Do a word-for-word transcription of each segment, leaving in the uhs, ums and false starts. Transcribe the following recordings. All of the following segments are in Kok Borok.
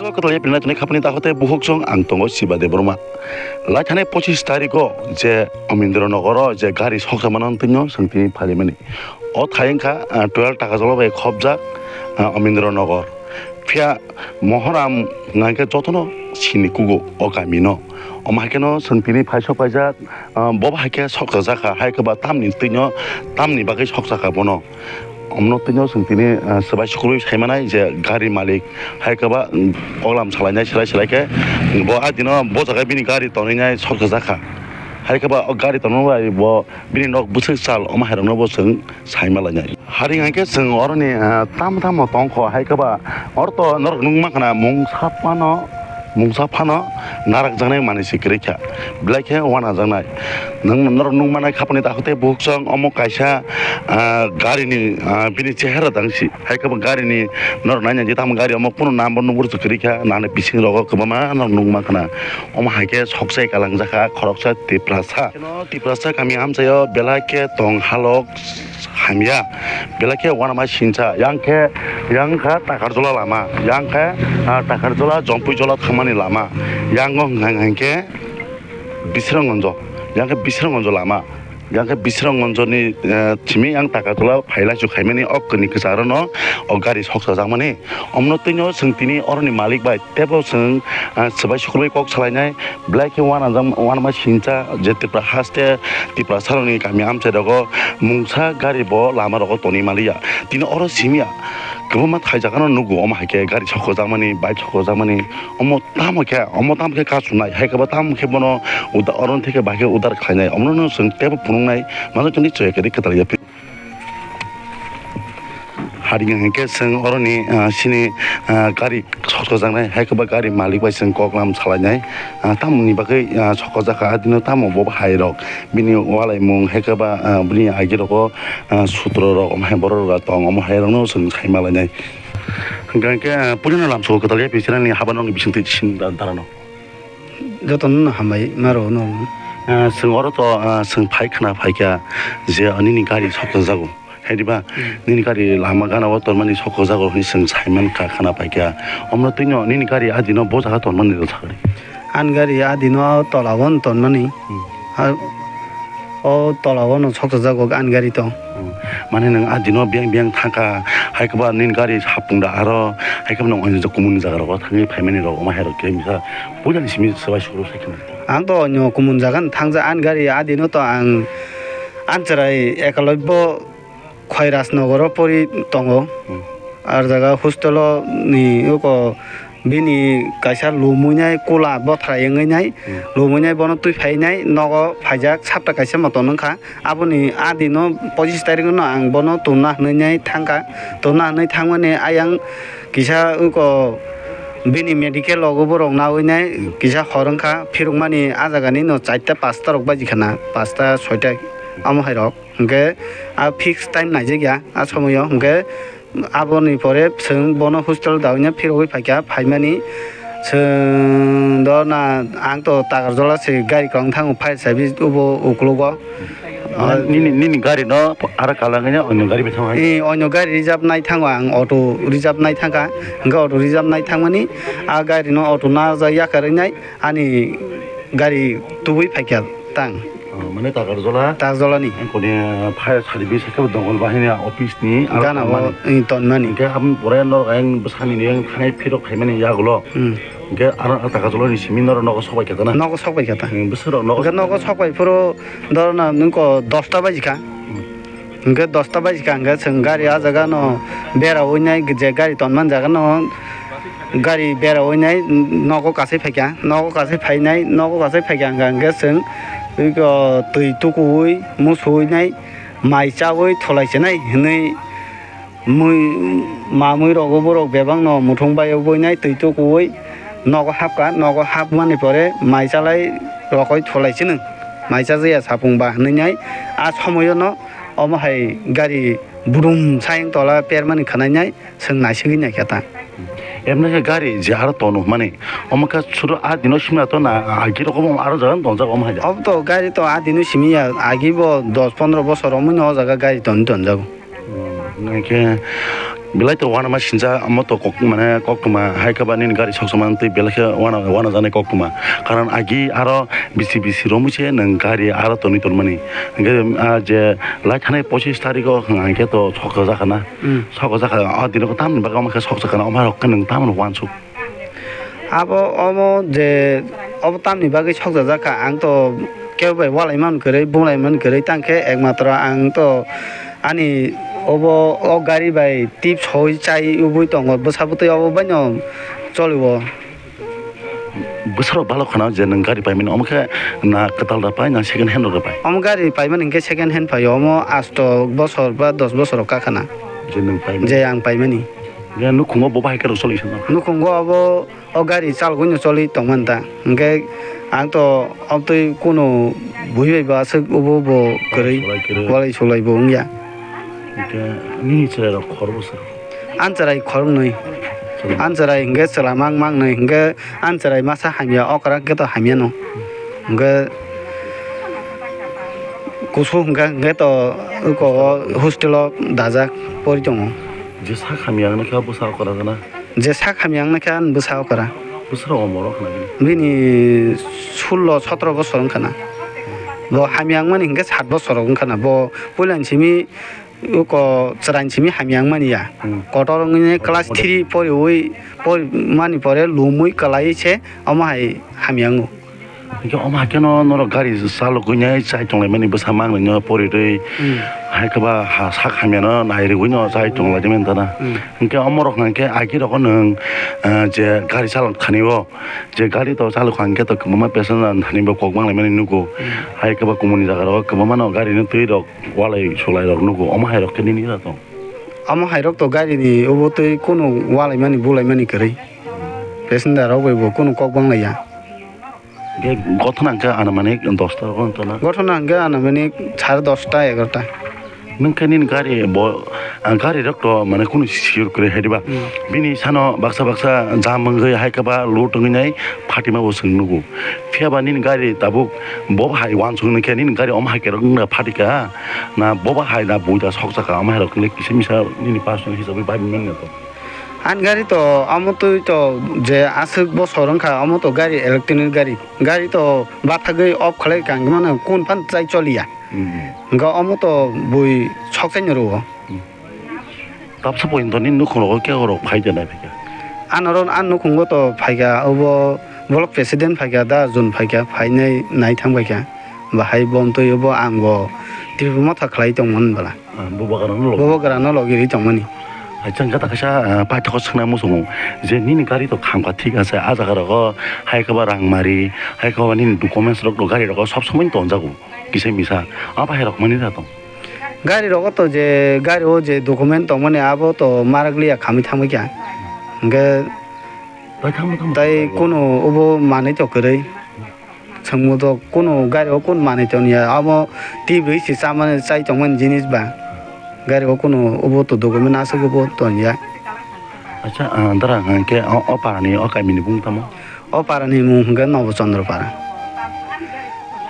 Kwtal yapri nai tonwi khapani takhuk tei bukhuk chwng ang tongo Siba Debbarma. Lai thani pochis tarikh o je Omindro Nogor o je gari soksa mano twi no chwng tini phalimani. O thai wngkha, ah, twelve Takarjala bai khopjak, ah, Omindro Nogor. Phiya Mohoram hwnkhe jotono sini kugo o kami no. Omo hai kheno chwng tini phaisok paijak, ah, bo hai khe soksa jakha, hai khe ba tamni twi no, tamni bagwi soksa kha bono. Omno twi no chwng tini, ah, swbai sukrubui sai manai je gari malik hai khe ba, mm, koklam salainai, selai selai khe bo a dino bo jaga bini gari tonwi nai soksa jakha. Hai khe ba o gari tonwi bai bo bini nok bwswk sal omo hai rok no bo chwng sai malainai. Hari hwnkhe chwng oroni, ah, tamo tamo tongkho hai khe ba oro to norok nukma khna mungsa phano, mungsa phano narakjaknai manwi se kwrwi kha, belai khe uanajaknai. Nwng norok nukmanai khapani takhuk tei bukhuk chwng omo kaisa, ah, garini, ah, bini chehera dangsi. Hai khe bo garini norok naina di tamo gari omo kunu number nungmung se kwrwi kha, nani bising rogo kwbangma norok nukma khna. Omo hai khe soksa kalangjak kha khoroksa Tiprasa. Tiprasa kami amchaio belai khe tong halok hamya, belai khe uanama sincha, yang khe, yang kha Takarjala lama, yang khe, ah, Takarjala Jompui Jola thangmani lama, yang o hwnkha hwnkhe Bisramganj, yang khe Bisramganj lama, yang khe Bisramganj ni, eh, simi yang Takarjala phailaisu khaimani o kwrwini kwcharo no o gari soksa jakmani. Omno twi no chwng tini oroni malik bai teibo chwng, ah, swbai sukrubui kok salainai, belai khe uanajak, uanama sincha je Tripura haste Tiprasa rokni kami amchai rogo mungsa gari bo lama rogo tonwi manliya. Tini oro simiya kwbangma thai jaga no nugo, omo hai khe gari soksa jakmani, bike soksa jakmani, omo tamo khe, omo tamo khe kasunai, hai khe bo tamo khe bono uda-, oro theke bai khe udar khlainai, omo no chwng teibo phunuknai, mano chwngni chwya kwrwi kwtal ya. Hari hwnkhe chwng oroni, ah, sini, ah, gari sokjaknai, hai khe ba gari malik bai chwng koklam salainai, ah, tamoni bagwi, ah, sokjak kha, adino tamo bo hai rok bini walaimung, hai khe ba, ah, bini agi rogo, ah, sutro rok, omo hai borok rok tong, omo hai rok no chwng sai malainai. Hwnkhe, hwnkhe, ah, puila no lamsao kwtal ya, pisirani haba nokni bisingtwi sin da-, darano. Jotono no hambai maro no. Ah, chwng oro to, ah, chwng phai khna phaikha je nini gari sokjago. Hai diba? Hmm. Nini gari lama gana o tonmani sokjago hwnwi chwng sai mankha, khna phaikha. Omno twino nini gari adino bo jaga tonmani rw thakni? Ani gari adino o tola o tonmani. Hmm. Ha, o tola o no sokjago ani gari to. Hmm. Mane nwng adino biyang biyang thangkha, hai khe ba nini gari sapung da aro, hai khe ba nwng oinojak kumuni jaga rogo thangwi phaimani rok, omo hai rok khe misa puila ni simi swbai sukro sai khna. Ang to onyo kumun jaga ni thangjak, ani gari adino to ang Ancharai Ekalobyo Khoiras Nogoro pori tongo. Hmm. Ar jaga hostel o ni uko bini kaisa lumuinai kula bothra wngwi nai, hmm, lumuinai bono twi phainai nogo phaijak sapta kaisa motom wngkha. Aboni adino pochis tarikh no ang bono tonna hwnwi nai thangkha. Tonna hwnwi thangmani ayang kisa uko bini medical rogo borok nawi nai kisa hor wngkha, phirokmani a jaga ni no charta pasta rok baji khana, pasta soita omo hai rok. Hwnkhe a fix time naijak ya a somoyo, hwnkhe aboni pore chwng bono hostel dawi nai phirogwi phaikha, phaimani chwng do na ang to Takarjala se gari kwlwng thango, fire service ubo uklogo. Nini, nini gari no aro kalangwi nai onyo gari bai thango hai? Ee, onyo gari reserve nai thango, ang auto reserve nai thangkha, hwnkhe auto reserve nai thangmani a gari no auto najak yakarwi nai ani gari tubui phaikha tang. Oh, mane Takarjala? Takarjala ni. Ang koni, ah, fire service khe Donggol bahini office ni aro gana o, tonmani. Ee, tonmani. Hwnkhe aboni pore norok ayang bwsani ni ayang thanai phirok khaimani yagulo. Hmm. Hwnkhe aro Takarjala ni simi norok nogo sokbai kha ta na? Nogo sokbai kha ta. Hmm, bwswk rok nogo. Hwnkhe nogo sokbai phuru dorna nwng ko dosta baji kha. Hmm. Hwnkhe dosta baji kha hwnkhe chwng gari a jaga no bera winai je gari tonmani jaga no gari bera winai nogo kasai phaikha, nogo kasai phainai, nogo kasai phaikha hwnkha hwnkhe chwng iko twi tukuwi musuwi nai mai chawi thulai chinai hinwi mui mamui rogo borok bebak no muthung bai winai twi tukuwi nogo hapkha, nogo hapmani pore mai chalai rokoi thulai chini mai chajaya sapung ba hinwi nai a somoyo no omo hai gari budum sayang tola permani khwnai nai. Chwng naisigwi naikha ta. Emne khe gari je aro tono hwnmani, omo khe suru a dino simna to na, agi rokom aro jaga tonjak omo hai da? Obo to gari to a dino simi ya, agi bo dos pondro bosor romwi no o jaga gari toni tonjago. Hmm, hwnkhe Belai to uanama sinjak, omo to kok, mane koktwma, hai khe ba nini gari soksa mantwi belai khe uana, uanajaknai koktwma. Karon agi aro bisi bisi romwi se nwng gari aro tonwi tonmani. Hwnkhe, ah, je lai thanai pochis tarikh o hwnkha hwnkhe to soksa jakha na. Hmm. Soksa jakha, o dino tamni bagwi omo khe soksa kana, omo rok khe nwng tamoni uansuk. Abo omo je obo tamni bagwi sokjajak kha, ang to kebo bai ualai man kwrwi, bunglai man kwrwi, tang khe ekmatro ang to ani obo o gari bai tip soi chai ubui tongo, bwsa bwtwi obo baino choli o. Bwsarok balok khana je nwng gari paimani, omo khe na kwtal da pai, na second hand rok da pai? Omo gari paimani hwnkhe second hand pai, omo asto bosor ba dos bosor rok ka khana. Je nwng paimani? Je ang paimani. Je nukhungo bo bahai khe rw choli sano? Nukhungo obo o gari chalgwino choli tongmani ta. Hwnkhe ang to obtwi kunu bui bai bo aswk ubo bo kwrwi, Solai kwrwi. Walai solai bo wngya. Hwnkhe nini chwrairok khorbo sir? Ang chwrai khoroknwi. Chwrai. Ang chwrai hwnkhe chwla mang mangnwi hwnkhe ang chwrai masa hamya okra hwnkhe to hamyano. Hwnkhe kusu hwnkhe hwnkhe to uko o hostel o dajak pori tongo. Je sak hamya wngkha bwsa okra gana? Je sak hamya wngkha ani bwsa okra. Bwsarok omo rok khna bini? Bini sullo sotro bosor wngkha na. Bo hamya wngmani hwnkhe sat bosor wngkha na. Bo puila ni simi uko chwraini simi hamya wngmani ya. Hmm. Kotor wngwi class three poriwi, pori mani pore lumwi kwlaiwi se omo hai hamya wngo. Hwnkhe omo hai kheno norok gari chalogwi nai chai tonglaimani bwsa mangnwi no porirwi. Hmm. Hai khe ba ha sak hamya no nairwgwi no chai tonglaimani tana. Hmm. Hwnkhe omo rok hwnkhe agi rogo nwng, ah, je gari chalok thani o, je gari to chalok kha hwnkhe to kwbangma passenger thani bo kok banglaimani nugo. Hmm. Hai khe ba kumuni jaga rogo kwbangma no gari no twi rok walai sulai rok nugo, omo hai rok khe nini ira tong? Omo hai rok to gari ni obo twi kunu walaimani bulaimani kwrwi, passenger rok bai bo kunu kok banglaiya. Ge gothona hwnkhe anumanik dosta rogo wngtona? Gothona hwnkhe anumanik sare dosta egarota. Nwng khe nini gari bo, ah, gari rok to mane kunu sure kwrwi hai diba? Hmm. Bini sano baksa baksa jam wngwi hai khe ba load wngwi nai phatima bo chwng nugo. Phiya ba nini gari tabuk bo hai uansuk nini khe nini gari omo hai kerok wngna phatika, na bo ba hai na buida sokjaka, omo hai rok wngkhe kisa misa nini personal hisabwi bai manya to. Ani gari to omo twi to je aswk bosor wngkha, omo to gari electronic gari. Gari to bathagwi off khlai kang mano kun phan chai choliya. Hmm. Hwnkhe omo to bui sokchaino rwo. Hmm. Tabsa pointo ni nukhung rogo khe orok phai de nai phai kha? Ano oro ani nukhungo to phai kha, obo block president phai kha, da Arjun phai kha, phainai nai thang bai kha. Bahai bo twi obo ang bo Tripura motha khlai tongmani bwla. Ah, bubagrano logi. Bubagrano logi ri tongmani. Acha, hwnkhe ta kaisa, ah, paithakgo swngna muchungo je nini gari to khamkha thik ase, ah jaga rogo hai khe ba rang mari, hai khe ba nini documents rok to gari rogo sob somoi tonjago kisa misa, ah, bahai rok mani da tong? Gari rogo to je, gari o je document tongmani abo to marak liya khamwi thangwi kha. Hwnkhe tai thangma thangma tai kunu obo manwi to kwrwi. Chwngbo to kunu gari o kunu manwi toniya, abo twi bwrwi se chamani chai tongmani jinis ba. Gari o kunu obo to document aswk obo toniya. Acha, ah, dara hwnkhe o, o parani o kamini bung tamo? O parani mung hwnkhe Nobo Chandra para.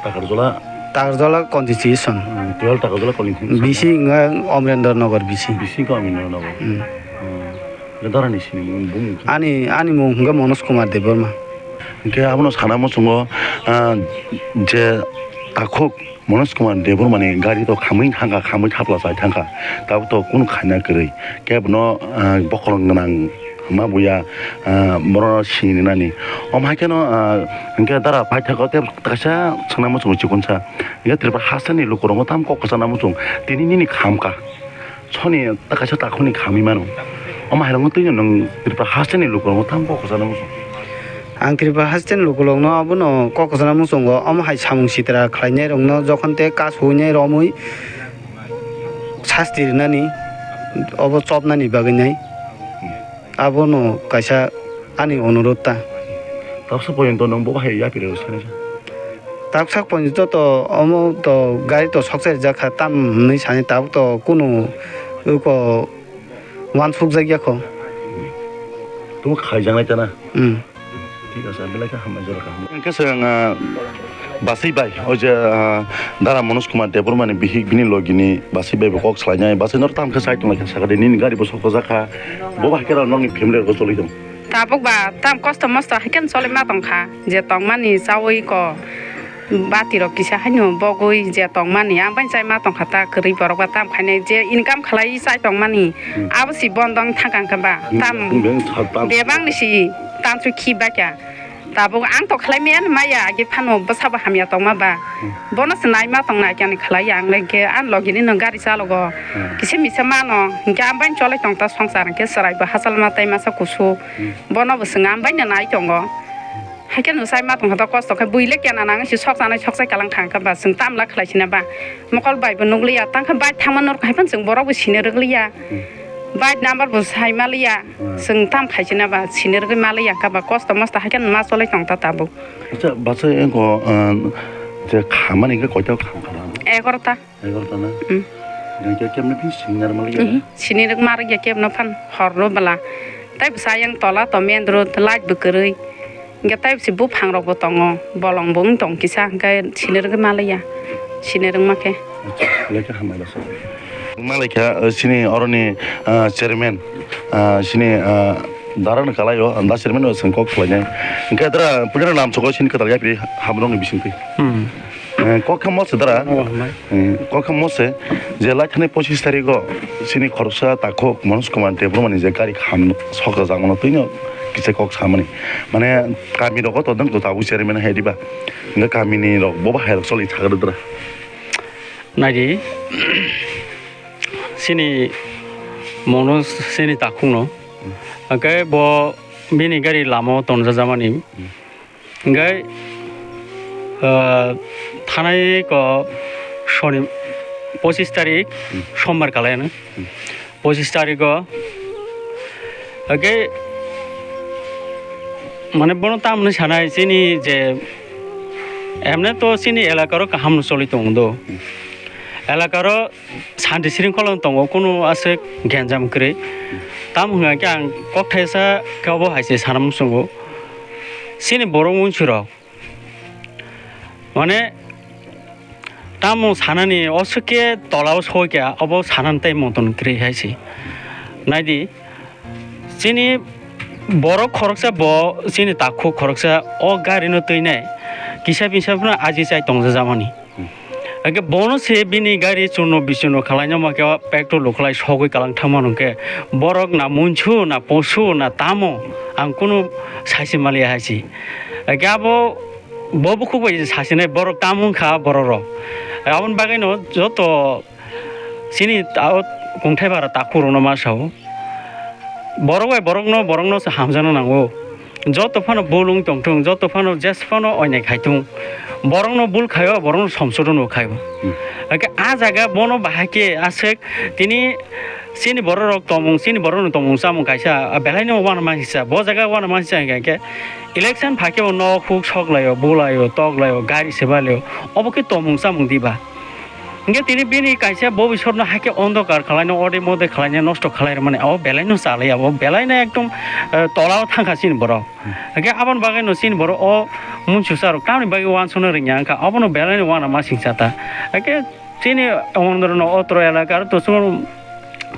Takarjola? Takarjola constitution. Hmm, twelve Takarjola constitution. Bisi hwnkhe Omrendra Nagar bisi. Bisi hwnkhe Omrendra Nagar. Hmm. Hmm. Darani sini bung. Ani, ani mung hwnkhe Manoj Kumar Debbarma. Hwnkhe abono sana muchungo, ah, je takhuk Manoj Kumar Debbarmani gari to khamwi thangkha, khamwi thapla chai thangkha, tabuk to kunu khaina kwrwi. Kebono, ah, bokhorok gwnang ma buya, ah, borokno sini nani. Omo hai kheno, ah, hwnkhe dara paithakgo tei kaisa swngna muchungo chikonsa. Hwnkhe Tripura hasteni lukurokno tamo kok kwchangna muchung. Tini nini khamkha. Soni ta kaisa takhukni khamwi mano. Omo hai rokno twi nwng Tripura hasteni lukurokno tamo kok kwchangna muchung. Ang Tripura hasteni lukurokno abono kok kwchangna muchungo. Omo hai samung sitra khlainairokno jokhon tei kasu hwnwi romwi sasti rwnani, obo chopnani bagwi nai. Abono kaisa ani onurot ta. Tabsa poyonto nwng bo hai yapri rw sanai sa? Tabsa poyonto to omo to gari to sokchai rijak kha tam hwnwi sani, tabuk to kunu uko uansuk jak ya kho. Tamo khaijaknai ta na? Hmm. Belai khe hambai jora kaham. Hwnkhe se ang, ah, Basai bai, o je, ah, Dara Manoj Kumar Debbarma ni bihik bini logi ni Basai bai bo kok salai nai. Basai noro tam khe sai tong lai kha sakha de, nini gari bo sok jak kha. Bo bai khe nokni family rok cholai tong. Tabuk ba tam kosto mosto hai khe cholai ma tong kha. Je tong mani chaui ko. Bati rok kisa haino bogwi je tongmani, ang bai chai ma tongkha ta kwrwi borok ba tam khainai je income khlai chai tongmani, hmm, abo si bondo wng thangkha hwnkhe ba. Hmm, tam bebak ni si tansuk khi bakya. Tabuk ang to khlai maya maya age phano bwsa bo hamya tongma ba. Hmm. Bono se nai ma tong nai kani khlai ya ang le hwnkhe ang logi ni no gari chalogo. Hmm. Kisa misa mano hwnkhe ang bai cholai tong ta songsar hwnkhe chwrai bo hachal ma tai masa kusu. Hmm. Bono bo swng ang bai no nai tongo. Haikhe nwng sai ma tongkha to kosto khe, buile kena nang si sok chanai sok chai kalang thang khe ba, chwng tam la khlai sina ba. Mokol bai bo nukliya, tang khe bike thangma norok hai phano chwng borok bo sini rwkliya. Hmm. Bike number bo sai maliya, hmm, chwng tam khai sina ba, sini rwgwi maliya kha ba, kosto mosto haikhe ma cholai tong ta tabuk. Acha, bachai engko, ah, je khamani khe koita kham kha? Egarota. Egarota na? Hmm. Hingke kemne phi sini rwma liya? Mhm. Sini rwma rwya kemno phan hor rw bwla. Tai bwsa yang tola to main road light bo kwrwi. Hingke tai bwsi buphang rok bo tongo. Bolong bo wng tong kisa hingke sini rwgwi ma liya. Sini rwma khe. Acha, lekha hambai basa. Malaikha, uh, sini oroni, uh, chairman, uh, sini, uh, Dara ni kalai o, da chairman o chwng kok khlai nai. Hingke dara puila nam chukgo sini kwtal yapri hamrok ni bising twi. Hmm. Eh, kok khe mo se dara. Oh, hambai. Eh, kok khe mo se je lai thani pochis tarikh o sini khoroksa takhuk Manoj Kumar Debbarma ni je gari kham sok rwjakmano twino kisa kok samani. Mane kami rogo to dang to tabuk chairman hai diba. Hingke kami ni rok bo bahai rok choli thagre dara. Naidi, sini Manoj sini takhukno. Hingke bo bini gari lama o tonjajamani. Hingke, ah, thanai ko soni pochis tarik sombar kalai ano. Pochis tarikh o. Hingke mane bono tamni sanai chini je emne to chini elakaro kaham no choli tongo do. Elakaro santi sringkhola tongo, kunu aswk genjam kwrwi. Tam hwnga khe ang kokthaisa khe obo hai se sana muchungo. Chini borok munsirok mane tamo sanani oswk khe tolao soi khe obo sanani tei moton kwrwi hai se. Naidi, chini borok khoroksa bo chini takhuk khoroksa o gari no twi nai kisa bisa phano aji chai tongjajakmani. Hingke bono se bini gari churno bichurno khalai no ma khe o petrol rok khlai sogwi kalang thangma hwnkhe borok na munsu na posu na tamo ang kunu saisi maliya hai se. Hingke abo bo bukhuk bai sasinai borok tamo wngkha borok rok. Aboni bagwi no joto chini ta o kungthai bara takhuk rok no ma sao. Borok bai borok no, borok no se hamjakna nango. Joto phano bul wng tongthung, joto phano jes phano oinai khai thung. Borokno bul khaio, borokno somsodo no khaio. Hmm. Hake ah jaga bono bahai khe aswk tini chini borok rok tongmung, chini borok no tongmung chamung kaisa, ah, belai no uanama hisa. Bo jaga uanama hisa hingka khe election phaikhe bo nok huk sok laio, bulaio, tok laio, gari se balaio. Obo khe tongmung chamung diba? Hingke tini bini kaisa bobisotno haikhe ondokar khwlaino, ode mode khwlaino, nosto khwlai rwmani, abo belaino chalai, abo belaino ekdom, eh, tolao thangkha chini borok. Hingke aboni bagwino chini borok o munsusa rok tamni bagwi uansukna rwngya wngkha, abono belaino uanama singcha ta. Hingke chini omondrono otro elaka aro to chwng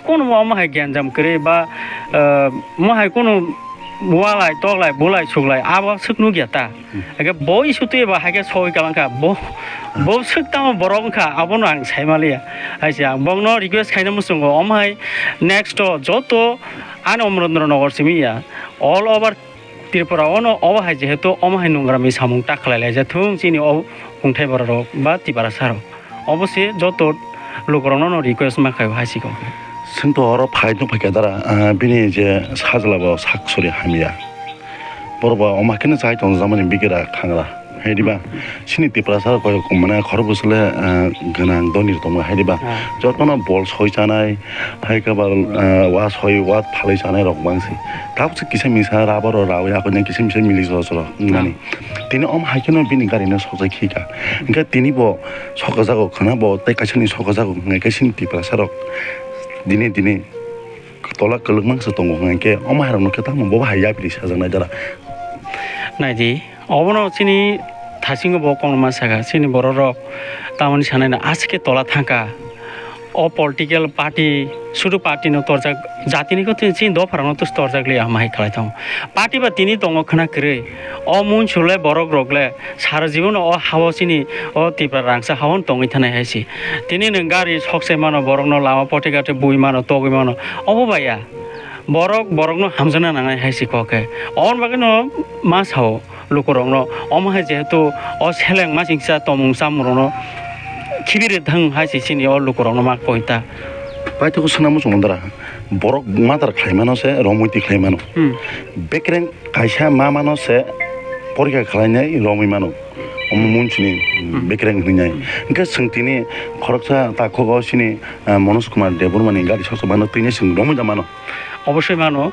Kunu omo hai genjam kwrwi ba, eh, omo hai kunu walai, toklai, bulai, suklai, abo swk nukya ta. Hmm. Hake bo issue twi ba haikhe soi kalang kha. Bo, hmm, bo swk tamo borok wngkha, abono ang sai maliya. Hai se ang bokno request khaina muchungo, omo hai next o joto ani Omorendra Nagar simi ya, all over Tripura ono obo hai jehetu omo hai nungramni samung ta khlai lai ja thung chini o kungthai borok rok ba Tiprasa rok. Obo se joto lukurokno no request ma khaio hai se kok. Chwng to oro phai tong phaikha dara, ah, bini je sajla bo sak sori hamya. Borok bo omo hai kheno chai tong jamani bigra khangra. Hai diba? Chini Tiprasa rok koi mane khorok bwswk le, ah, gwnang dhoni rok tongo hai diba? Ah. Jotono bol soi chanai, hai khe ba, ah, wa soi wa phalwi chanai rok bangsi. Tabuk se kisa misa rubber rok rawi akoi kisa misa milik jora jora wngnani. Ah. Tini omo hai kheno bini gari no sokjak khika. Hingke tini bo sokajago khwna bo tei kaisa ni sokajago hwnga khe chini Tiprasa rok dini dini tola kwlwk mang se tongo hwnga khe omo hai rok no khe tamo bo hai yapri sajaknai dara. Naidi, obono chini thasingo bo kono ma saka, chini borok rok tamoni sanai na aske tola thangka. O political party, sudu party no torjak, jatini ko chini dopha rok no tus torjak le ama hai khlai tongo. Party ba tini tongo khna kwrwi. O munsuk le borok rok le sara jibon o hao chini o Tipra rangsa hao tongwi thanai hai si. Tini nwng gari sokse mano, borok no lama pote gate bui mano, togwi mano. Obo baya. Borok borokno hamjakna nangnai hai si kok khe. Oboni bagwino ma sao lukurokno, omo hai jehetu o seleng masingcha tomung chamungrokno khibiri thang hai si chini o lukurokno ma koi ta. Paithago sana muchung dara, borok madar khlai mano se romwi twi khlai mano. Hmm. Bekreng kaisa ma mano se porikha khlainai romwi mano. Omo munsuni Hmm. bekreng hwnwi nai. Hmm. Hwnkhe chwng tini khoroksa takhuk o chini, ah, Manoj Kumar Debbarma ni gari soksa mano twi nai chwng romwi da mano. Obosoi mano,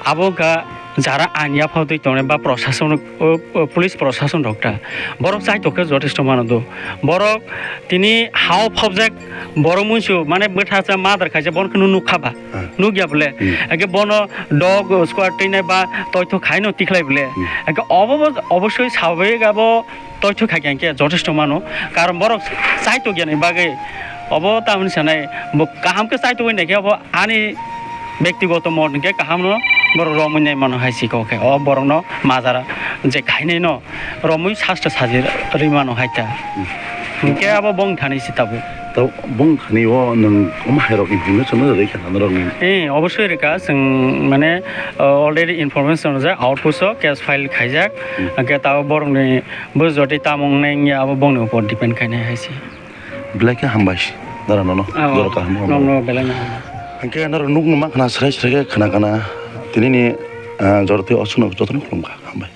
abo wngkha jara ain yaphao twi tongnai ba prosason, o, o, police prosason rok ta. Borok chai tongkhe jotesto mano do. Borok tini hao phobjak borok munsu mane bwtha cha madar khaijak bono kheno nukha ba. Ah. Nukya bole. Hmm. Eke bono dog squad twi nai ba toitho khaino tikhlai bole. Hmm. Eke obo bo obosoi sabik abo toitho kha khe jotesto mano, karon borok chai tokya ni bagwi obo tamoni sanai bo kaham khe chai togwi naikhe obo ani bektigoto mot hinkhe kaham no borok romwi nai mano hai si kok khe o borok no majara je khainai no romwi sasta saji rwi mano hai ta hinkhe abo bong thani si tabuk. Tau bong thani o nwng omo hai rok information no rwi kha norok ni. Eh, obosoi rwkha chwng mane, uh, already information rwjak outpost o case file khaijak. Hmm. Hinkhe tabo borok ni Bo jotoi tamo wngnai wngya abo bongni upor depend khainai hai se. Belai khe hambai, dara nono, Ah, jora kaham rok. Nono belai no hambai. Hwnkhe norok nukno ma khna srai srai khe khna khna. Tini ni, ah, jora twi osuk no jotono khulumkha. Hambai.